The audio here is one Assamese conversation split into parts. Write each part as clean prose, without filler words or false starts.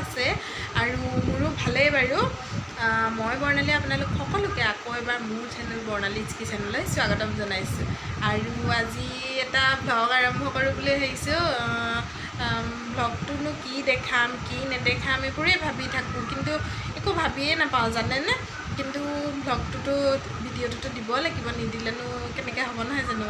আছে আৰু মোৰো ভালেই বাৰু। মই বৰ্ণালী আপোনালোক সকলোকে আকৌ এবাৰ মোৰ চেনেল বৰ্ণালীজ কিচেনলৈ স্বাগতম জনাইছোঁ। আৰু আজি এটা ভ্লগ আৰম্ভ কৰোঁ বুলি ভাবিছোঁ। ভ্লগটোনো কি দেখাম কি নেদেখাম এইবোৰেই ভাবি থাকোঁ, কিন্তু একো ভাবিয়ে নাপাওঁ জানেনে। কিন্তু ভ্লগটোতো ভিডিঅ'টোতো দিব লাগিব, নিদিলেনো কেনেকৈ হ'ব নহয় জানো।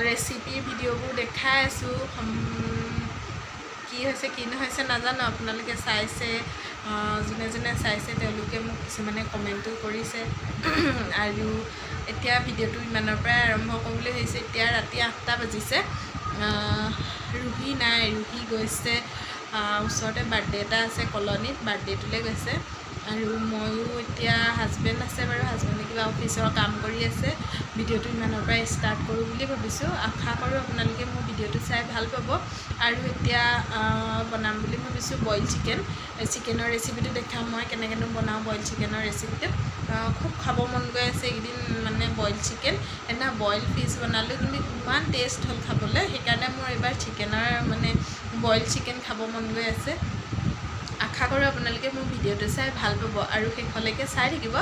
ৰেচিপিৰ ভিডিঅ'বোৰ দেখাই আছোঁ, কি হৈছে কি নহৈছে নাজানো, আপোনালোকে চাইছে, যোনে যোনে চাইছে তেওঁলোকে মোক কিছুমানে কমেণ্টো কৰিছে। আৰু এতিয়া ভিডিঅ'টো ইমানৰ পৰাই আৰম্ভ কৰোঁ বুলি ভাবিছোঁ। এতিয়া ৰাতি 8টা বাজিছে। ৰুহি নাই, ৰুহি গৈছে ওচৰতে বাৰ্থডে এটা আছে কলনীত, বাৰ্থডেটোলৈ গৈছে। আৰু ময়ো এতিয়া হাজবেণ্ড আছে বাৰু, হাজবেণ্ডে কিবা অফিচৰ কাম কৰি আছে। ভিডিঅ'টো ইমানৰ পৰাই ষ্টাৰ্ট কৰোঁ বুলি ভাবিছোঁ। আশা কৰোঁ আপোনালোকে মোৰ ভিডিঅ'টো চাই ভাল পাব। আৰু এতিয়া বনাম বুলি ভাবিছোঁ বইল চিকেন। চিকেনৰ ৰেচিপিটো দেখাম মই কেনেকৈনো বনাওঁ বইল চিকেনৰ ৰেচিপিটো। খুব খাব মন গৈ আছে এইকেইদিন, মানে বইল চিকেন। সেইদিনা বইল ফিছ বনালোঁ, কিন্তু ইমান টেষ্ট হ'ল খাবলৈ, সেইকাৰণে মোৰ এইবাৰ চিকেনৰ মানে বইল চিকেন খাব মন গৈ আছে। আশা কৰোঁ আপোনালোকে মোৰ ভিডিঅ'টো চাই ভাল পাব আৰু শেষলৈকে চাই থাকিব।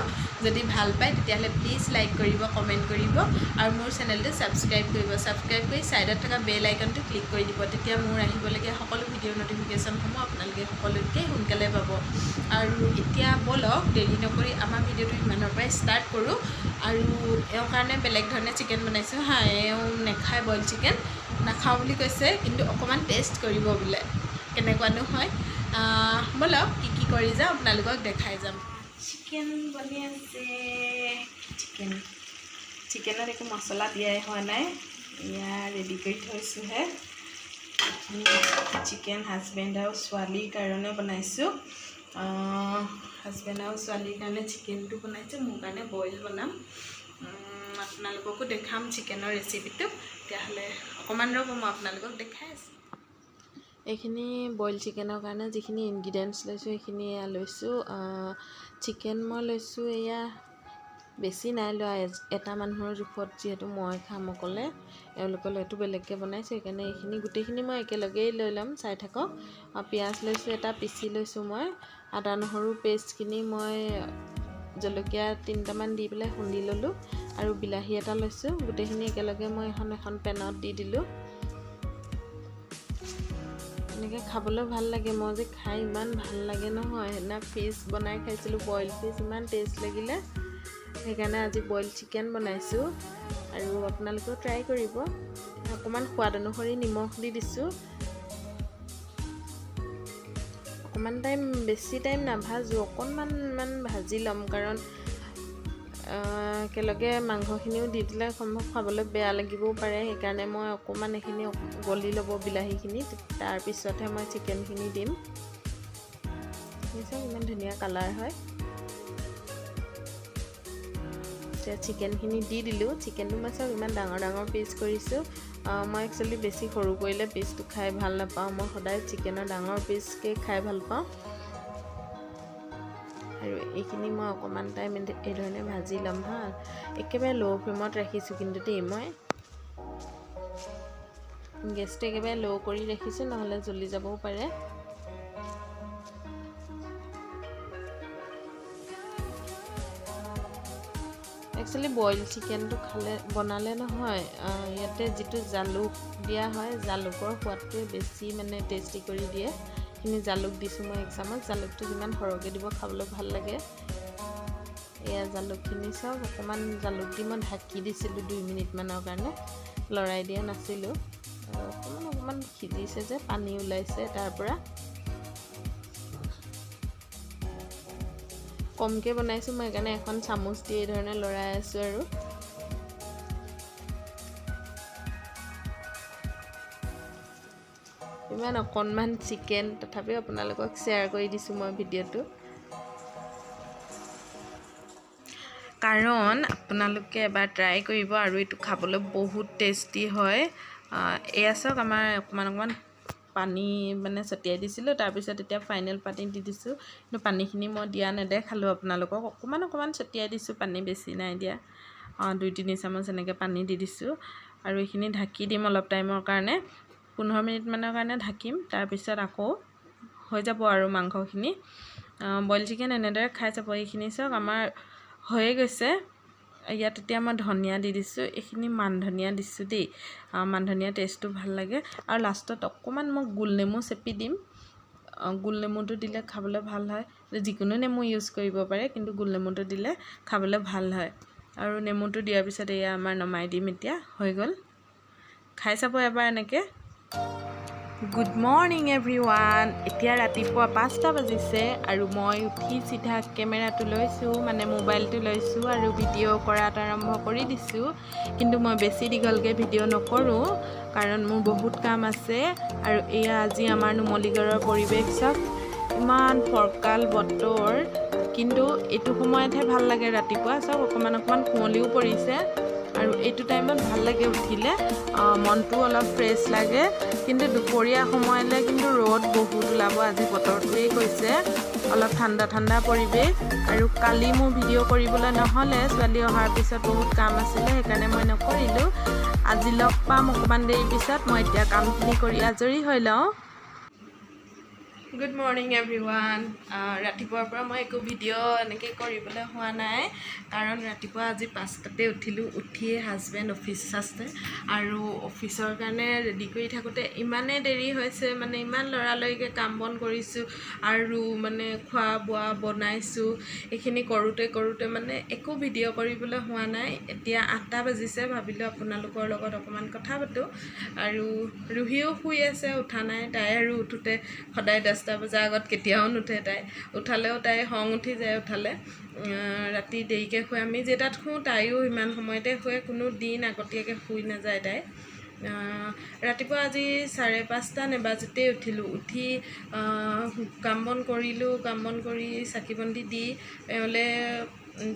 যদি ভাল পায় তেতিয়াহ'লে প্লিজ লাইক কৰিব, কমেণ্ট কৰিব আৰু মোৰ চেনেলটো ছাবস্ক্ৰাইব কৰিব। ছাবস্ক্ৰাইব কৰি ছাইডত থকা বেল আইকনটো ক্লিক কৰি দিব, তেতিয়া মোৰ আহিবলগীয়া সকলো ভিডিঅ'ৰ ন'টিফিকেশ্যনসমূহ আপোনালোকে সকলোতকৈ সোনকালে পাব। আৰু এতিয়া ব'লক দেৰি নকৰি আমাৰ ভিডিঅ'টো ইমানৰ পৰাই ষ্টাৰ্ট কৰোঁ। আৰু এওঁৰ কাৰণে বেলেগ ধৰণে চিকেন বনাইছোঁ। হা, এওঁ নেখায় বইল চিকেন, নাখাওঁ বুলি কৈছে, কিন্তু অকণমান টেষ্ট কৰিব বোলে কেনেকুৱানো হয়। ব'লক কি কি কৰি যাওঁ আপোনালোকক দেখাই যাম। চিকেন বনি আছে। চিকেনত একো মছলা দিয়াই হোৱা নাই, এয়া ৰেডি কৰি থৈছোঁহে। চিকেন হাজবেণ্ড আৰু ছোৱালীৰ কাৰণে বনাইছোঁ। হাজবেণ্ড আৰু ছোৱালীৰ কাৰণে চিকেনটো বনাইছোঁ, মোৰ কাৰণে বইল বনাম। আপোনালোককো দেখাম চিকেনৰ ৰেচিপিটো। তেতিয়াহ'লে অকণমান ৰ'ব, মই আপোনালোকক দেখাই আছোঁ। এইখিনি বইল চিকেনৰ কাৰণে যিখিনি ইনগ্ৰিডিয়েণ্টছ লৈছোঁ সেইখিনি এয়া লৈছোঁ। চিকেন মই লৈছোঁ, এয়া বেছি নাই লোৱা, এটা মানুহৰ জোখত, যিহেতু মই খাম অকলে, এওঁলোকলৈতো বেলেগকৈ বনাইছোঁ, সেইকাৰণে এইখিনি গোটেইখিনি মই একেলগেই লৈ ল'ম, চাই থাকক। পিঁয়াজ লৈছোঁ এটা, পিচি লৈছোঁ মই। আদা নহৰু পেষ্টখিনি মই জলকীয়া 3টামান দি পেলাই খুন্দি ল'লোঁ। আৰু বিলাহী এটা লৈছোঁ। গোটেইখিনি একেলগে মই এখন এখন পেনত দি দিলোঁ। এনেকৈ খাবলৈ ভাল লাগে, মই যে খাই ইমান ভাল লাগে নহয়। সেইদিনা ফিছ বনাই খাইছিলোঁ, বইল ফিছ, ইমান টেষ্ট লাগিলে, সেইকাৰণে আজি বইল চিকেন বনাইছোঁ। আৰু আপোনালোকেও ট্ৰাই কৰিব। অকণমান সোৱাদ অনুসৰি নিমখ দি দিছোঁ। অকণমান টাইম, বেছি টাইম নাভাজোঁ, অকণমান ভাজি ল'ম, কাৰণ একেলগে মাংসখিনিও দি দিলে সম্ভৱ খাবলৈ বেয়া লাগিবও পাৰে, সেইকাৰণে মই অকণমান এইখিনি গলি ল'ব বিলাহীখিনি, তাৰপিছতহে মই চিকেনখিনি দিম। চাওক ইমান ধুনীয়া কালাৰ হয়। এতিয়া চিকেনখিনি দি দিলোঁ। চিকেনটো মই চাওক ইমান ডাঙৰ ডাঙৰ পিচ কৰিছোঁ। মই একচুৱেলি বেছি সৰু কৰিলে পিচটো খাই ভাল নাপাওঁ, মই সদায় চিকেনৰ ডাঙৰ পিচকৈ খাই ভাল পাওঁ। আৰু এইখিনি মই অকণমান টাইম এইধৰণে ভাজি ল'ম। হা, একেবাৰে ল' ফ্লেমত ৰাখিছোঁ কিন্তু দেই, মই গেছটো একেবাৰে ল' কৰি ৰাখিছোঁ, নহ'লে জ্বলি যাবও পাৰে। একচুৱেলি বইল চিকেনটো খালে বনালে নহয়, ইয়াতে যিটো জালুক দিয়া হয়, জালুকৰ সোৱাদটোৱে বেছি মানে টেষ্টি কৰি দিয়ে। এইখিনি জালুক দিছোঁ মই 1 চামুচ। জালুকটো যিমান সৰহকৈ দিব খাবলৈ ভাল লাগে। এয়া জালুকখিনি চাওক, অকণমান জালুক দি মই ঢাকি দিছিলোঁ 2 মিনিটমানৰ কাৰণে, লৰাই দিয়া নাছিলোঁ। অকণমান অকণমান সিজিছে যে, পানী ওলাইছে তাৰ পৰা। কমকৈ বনাইছোঁ মই, সেইকাৰণে এখন চামুচ দি এইধৰণে লৰাই আছোঁ। আৰু ইমান অকণমান চিকেন, তথাপিও আপোনালোকক শ্বেয়াৰ কৰি দিছোঁ মই ভিডিঅ'টো, কাৰণ আপোনালোকে এবাৰ ট্ৰাই কৰিব। আৰু এইটো খাবলৈ বহুত টেষ্টি হয়। এয়া চাওক, আমাৰ অকণমান অকণমান পানী মানে ছটিয়াই দিছিলোঁ, তাৰপিছত এতিয়া ফাইনেল পানী দি দিছোঁ। কিন্তু পানীখিনি মই দিয়া নেদেখালোঁ আপোনালোকক, অকণমান অকণমান ছটিয়াই দিছোঁ, পানী বেছি নাই দিয়া। 2-3 চামুচ এনেকৈ পানী দি দিছোঁ। আৰু এইখিনি ঢাকি দিম অলপ টাইমৰ কাৰণে, 15 মিনিটমানৰ কাৰণে ঢাকিম। তাৰপিছত আকৌ হৈ যাব আৰু মাংসখিনি। বইল চিকেন এনেদৰে খাই চাব। এইখিনি চাওক, আমাৰ হৈয়ে গৈছে। ইয়াত এতিয়া মই ধনিয়া দি দিছোঁ। এইখিনি মান ধনিয়া দিছোঁ দেই। মান ধনিয়া টেষ্টটো ভাল লাগে। আৰু লাষ্টত অকণমান মই গোল নেমু চেপি দিম। গোল নেমুটো দিলে খাবলৈ ভাল হয়। যিকোনো নেমু ইউজ কৰিব পাৰে, কিন্তু গোল নেমুটো দিলে খাবলৈ ভাল হয়। আৰু নেমুটো দিয়াৰ পিছত এয়া আমাৰ নমাই দিম। এতিয়া হৈ গ'ল। খাই চাব এবাৰ এনেকৈ। Good morning everyone. এতিয়া ৰাতিপুৱা 5টা বাজিছে আৰু মই উঠি চিধা কেমেৰাটো লৈছোঁ, মানে মোবাইলটো লৈছোঁ আৰু ভিডিঅ' কৰাত আৰম্ভ কৰি দিছোঁ। কিন্তু মই বেছি দীঘলকৈ ভিডিঅ' নকৰোঁ, কাৰণ মোৰ বহুত কাম আছে। আৰু এয়া আজি আমাৰ নুমলীগড়ৰ পৰিৱেশ চাওক। ইমান ফৰকাল বতৰ, কিন্তু এইটো সময়তহে ভাল লাগে ৰাতিপুৱা। চাওক, অকণমান অকণমান কুঁৱলীও পৰিছে আৰু এইটো টাইমত ভাল লাগে উঠিলে, মনটো অলপ ফ্ৰেছ লাগে। কিন্তু দুপৰীয়া সময়লৈ কিন্তু ৰ'দ বহুত ওলাব। আজি বতৰটোৱেই কৈছে অলপ ঠাণ্ডা ঠাণ্ডা পৰিৱেশ। আৰু কালি মোৰ ভিডিঅ' কৰিবলৈ নহ'লে, ছোৱালী অহাৰ পিছত বহুত কাম আছিলে, সেইকাৰণে মই নকৰিলোঁ। আজি লগ পাম অকণমান দেৰি পিছত। মই এতিয়া কামখিনি কৰি আজৰি হৈ লওঁ। Good morning everyone. ৰাতিপুৱাৰ পৰা মই একো ভিডিঅ' এনেকৈ কৰিবলৈ হোৱা নাই, কাৰণ ৰাতিপুৱা আজি 5টাতে উঠিলোঁ। উঠিয়ে হাজবেণ্ড অফিচ আছে আৰু অফিচৰ কাৰণে ৰেডি কৰি থাকোঁতে ইমানেই দেৰি হৈছে, মানে ইমান লৰালৰিকৈ কাম বন কৰিছোঁ আৰু মানে খোৱা বোৱা বনাইছোঁ। এইখিনি কৰোঁতে কৰোঁতে মানে একো ভিডিঅ' কৰিবলৈ হোৱা নাই। এতিয়া 8টা বাজিছে। ভাবিলোঁ আপোনালোকৰ লগত অকণমান কথা পাতোঁ। আৰু ৰুহিও শুই আছে, উঠা নাই তাই। আৰু উঠোঁতে সদায় 10টা বজাৰ আগত কেতিয়াও নুঠে তাই। উঠালেও তাই খং উঠি যায় উঠালে। ৰাতি দেৰিকৈ শুৱে। আমি যেইটাত শুওঁ, তাইও সিমান সময়তে শুৱে। কোনো দিন আগতীয়াকৈ শুই নাযায় তাই। ৰাতিপুৱা আজি 5:30 নেবাজোতেই উঠিলোঁ। উঠি কাম বন কৰিলোঁ। কাম বন কৰি চাকি বন্তি দি এওঁলৈ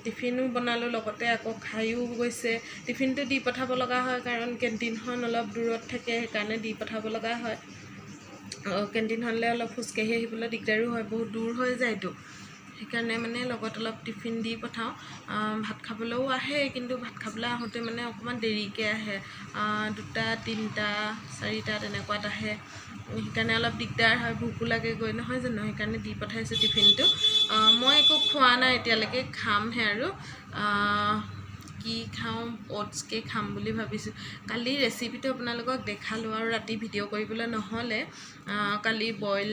টিফিনো বনালোঁ, লগতে আকৌ খায়ো গৈছে। টিফিনটো দি পঠাব লগা হয়, কাৰণ কেণ্টিনখন অলপ দূৰত থাকে, সেইকাৰণে দি পঠাব লগা হয়। কেণ্টিনখনলৈ অলপ খোজকাঢ়ি আহিবলৈ দিগদাৰো হয়, বহুত দূৰ হৈ যায়তো। সেইকাৰণে মানে লগত অলপ টিফিন দি পঠাওঁ। ভাত খাবলৈও আহে, কিন্তু ভাত খাবলৈ আহোঁতে মানে অকণমান দেৰিকৈ আহে। 2টা, 3টা, 4টা তেনেকুৱাত আহে। সেইকাৰণে অলপ দিগদাৰ হয়, ভোকো লাগে গৈ, নহয় জানো? সেইকাৰণে দি পঠাইছোঁ টিফিনটো। মই একো খোৱা নাই এতিয়ালৈকে, খামহে। আৰু কি খাওঁ? অ'টছকে খাম বুলি ভাবিছোঁ। কালি ৰেচিপিটো আপোনালোকক দেখালোঁ আৰু ৰাতি ভিডিঅ' কৰিবলৈ নহ'লে। কালি বইল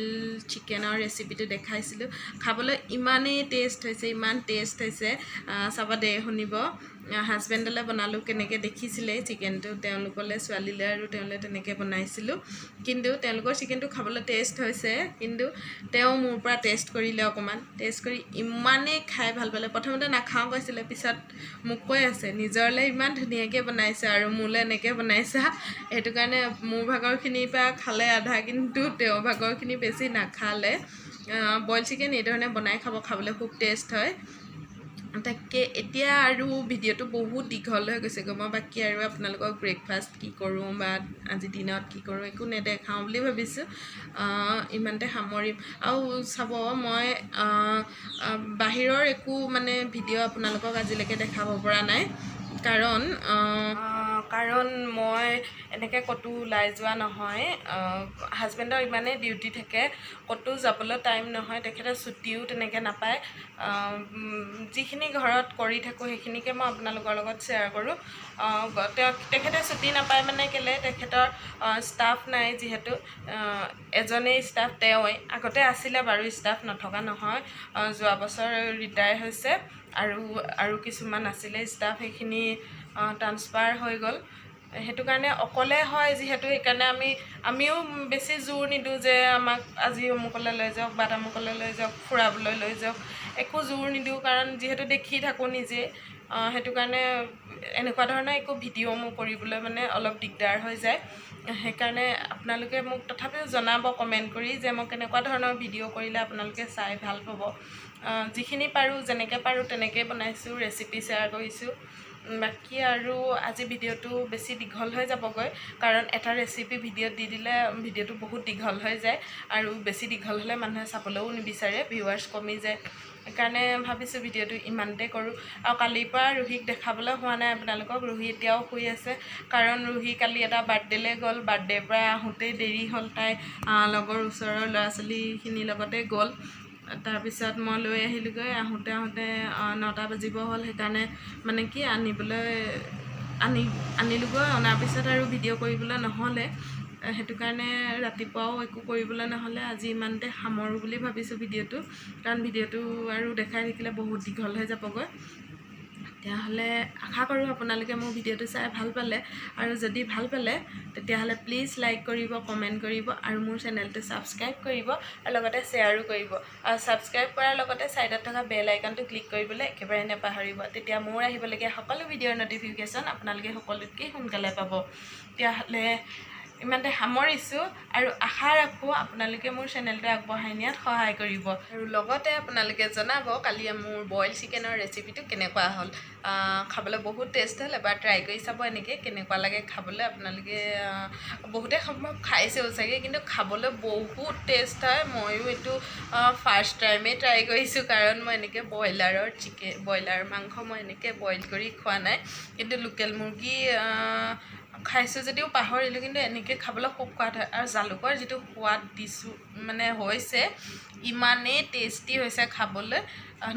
চিকেনৰ ৰেচিপিটো দেখাইছিলোঁ। খাবলৈ ইমানেই টেষ্ট হৈছে, ইমান টেষ্ট হৈছে, চাব দে শুনিব। হাজবেণ্ডলৈ বনালোঁ কেনেকৈ দেখিছিলে চিকেনটো। তেওঁলোকলৈ, ছোৱালীলৈ আৰু তেওঁলৈ তেনেকৈ বনাইছিলোঁ। কিন্তু তেওঁলোকৰ চিকেনটো খাবলৈ টেষ্ট হৈছে, কিন্তু তেওঁ মোৰ পৰা টেষ্ট কৰিলে অকণমান। টেষ্ট কৰি ইমানেই খাই ভাল পালে। প্ৰথমতে নাখাওঁ কৈছিলে, পিছত মোক কৈ আছে, নিজৰলৈ ইমান ধুনীয়াকৈ বনাইছা আৰু মোলৈ এনেকৈ বনাইছা। সেইটো কাৰণে মোৰ ভাগৰখিনিৰ পৰা খালে আধা, কিন্তু তেওঁৰ ভাগৰখিনি বেছি নাখালে। বইল চিকেন এইধৰণে বনাই খাব, খাবলৈ খুব টেষ্ট হয়। তাকে এতিয়া আৰু ভিডিঅ'টো বহুত দীঘল হৈ গৈছেগৈ। মই বাকী আৰু আপোনালোকক ব্ৰেকফাষ্ট কি কৰোঁ বা আজি দিনত কি কৰোঁ একো নেদেখাওঁ বুলি ভাবিছোঁ। ইমানতে সামৰিম। আৰু চাব, মই বাহিৰৰ একো মানে ভিডিঅ' আপোনালোকক আজিলৈকে দেখাব পৰা নাই, কাৰণ মই এনেকৈ ক'তো ওলাই যোৱা নহয়। হাজবেণ্ডৰ ইমানেই ডিউটি থাকে, ক'তো যাবলৈ টাইম নহয়। তেখেতে ছুটিও তেনেকৈ নাপায়। যিখিনি ঘৰত কৰি থাকোঁ, সেইখিনিকে মই আপোনালোকৰ লগত শ্বেয়াৰ কৰোঁ। তেওঁ তেখেতে ছুটি নাপায় মানে কেলৈ, তেখেতৰ ষ্টাফ নাই যিহেতু। এজনেই ষ্টাফ তেওঁৱেই। আগতে আছিলে বাৰু ষ্টাফ, নথকা নহয়। যোৱা বছৰ ৰিটায়াৰ হৈছে আৰু আৰু কিছুমান আছিলে ষ্টাফ, সেইখিনি ট্ৰান্সফাৰ হৈ গ'ল। সেইটো কাৰণে অকলে হয় যিহেতু, সেইকাৰণে আমিও বেছি জোৰ নিদিওঁ যে আমাক আজি অমুকলৈ লৈ যাওক বা তামুকলৈ লৈ যাওক, ফুৰাবলৈ লৈ যাওক। একো জোৰ নিদিওঁ, কাৰণ যিহেতু দেখি থাকোঁ নিজে। সেইটো কাৰণে এনেকুৱা ধৰণৰ একো ভিডিঅ' মোৰ কৰিবলৈ মানে অলপ দিগদাৰ হৈ যায়। সেইকাৰণে আপোনালোকে মোক তথাপিও জনাব কমেণ্ট কৰি যে মই কেনেকুৱা ধৰণৰ ভিডিঅ' কৰিলে আপোনালোকে চাই ভাল পাব। যিখিনি পাৰোঁ, যেনেকৈ পাৰোঁ তেনেকেই বনাইছোঁ, ৰেচিপি শ্বেয়াৰ কৰিছোঁ। বাকী আৰু আজি ভিডিঅ'টো বেছি দীঘল হৈ যাবগৈ, কাৰণ এটা ৰেচিপি ভিডিঅ'ত দি দিলে ভিডিঅ'টো বহুত দীঘল হৈ যায় আৰু বেছি দীঘল হ'লে মানুহে চাবলৈও নিবিচাৰে, ভিউৱাৰ্ছ কমি যায়। সেইকাৰণে ভাবিছোঁ ভিডিঅ'টো ইমানতে কৰোঁ। আৰু কালিৰ পৰা ৰুহিক দেখাবলৈ হোৱা নাই আপোনালোকক। ৰুহি এতিয়াও শুই আছে, কাৰণ ৰুহি কালি এটা বাৰ্থডেলৈ গ'ল। বাৰ্থডেৰ পৰা আহোঁতেই দেৰি হ'ল, তাই লগৰ ওচৰৰ ল'ৰা ছোৱালীখিনিৰ লগতে গ'ল। তাৰপিছত মই লৈ আহিলোগৈ। আহোঁতে আহোঁতে 9টা বাজিব হ'ল, সেইকাৰণে মানে কি আনিবলৈ আনিলোগৈ। অনাৰ পিছত আৰু ভিডিঅ' কৰিবলৈ নহ'লে, সেইটো কাৰণে ৰাতিপুৱাও একো কৰিবলৈ নহ'লে। আজি ইমানতে সামৰোঁ বুলি ভাবিছোঁ ভিডিঅ'টো, কাৰণ ভিডিঅ'টো আৰু দেখাই থাকিলে বহুত দীঘল হৈ যাবগৈ। তেতিয়াহ'লে আশা কৰোঁ আপোনালোকে মোৰ ভিডিঅ'টো চাই ভাল পালে, আৰু যদি ভাল পালে তেতিয়াহ'লে প্লিজ লাইক কৰিব, কমেণ্ট কৰিব আৰু মোৰ চেনেলটো ছাবস্ক্ৰাইব কৰিব আৰু লগতে শ্বেয়াৰো কৰিব। আৰু ছাবস্ক্ৰাইব কৰাৰ লগতে ছাইডত থকা বেল আইকনটো ক্লিক কৰিবলৈ একেবাৰে নাপাহৰিব। তেতিয়া মোৰ আহিবলগীয়া সকলো ভিডিঅ'ৰ ন'টিফিকেশ্যন আপোনালোকে সকলোতকৈ সোনকালে পাব। তেতিয়াহ'লে ইমানতে সামৰিছোঁ আৰু আশা ৰাখোঁ আপোনালোকে মোৰ চেনেলটো আগবঢ়াই নিয়াত সহায় কৰিব। আৰু লগতে আপোনালোকে জনাব কালি মোৰ বইল চিকেনৰ ৰেচিপিটো কেনেকুৱা হ'ল। খাবলৈ বহুত টেষ্ট হ'ল, এবাৰ ট্ৰাই কৰি চাব এনেকৈ কেনেকুৱা লাগে খাবলৈ। আপোনালোকে বহুতে সম্ভৱ খাইছেও চাগে, কিন্তু খাবলৈ বহুত টেষ্ট হয়। ময়ো এইটো ফাৰ্ষ্ট টাইমেই ট্ৰাই কৰিছোঁ, কাৰণ মই এনেকৈ ব্ৰইলাৰ মাংস মই এনেকৈ বইল কৰি খোৱা নাই। কিন্তু লোকেল মুৰ্গী খাইছোঁ যদিও পাহৰিলোঁ, কিন্তু এনেকৈ খাবলৈ খুব সোৱাদ হয়। আৰু জালুকৰ যিটো সোৱাদ দিছোঁ মানে হৈছে, ইমানেই টেষ্টি হৈছে খাবলৈ।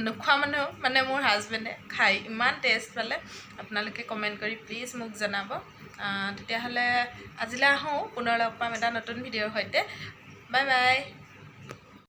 নোখোৱা মানুহেও, মানে মোৰ হাজবেণ্ডে খাই ইমান টেষ্ট পালে। আপোনালোকে কমেণ্ট কৰি প্লিজ মোক জনাব। তেতিয়াহ'লে আজিলৈ আহোঁ, পুনৰ লগ পাম এটা নতুন ভিডিঅ'ৰ সৈতে। Bye bye.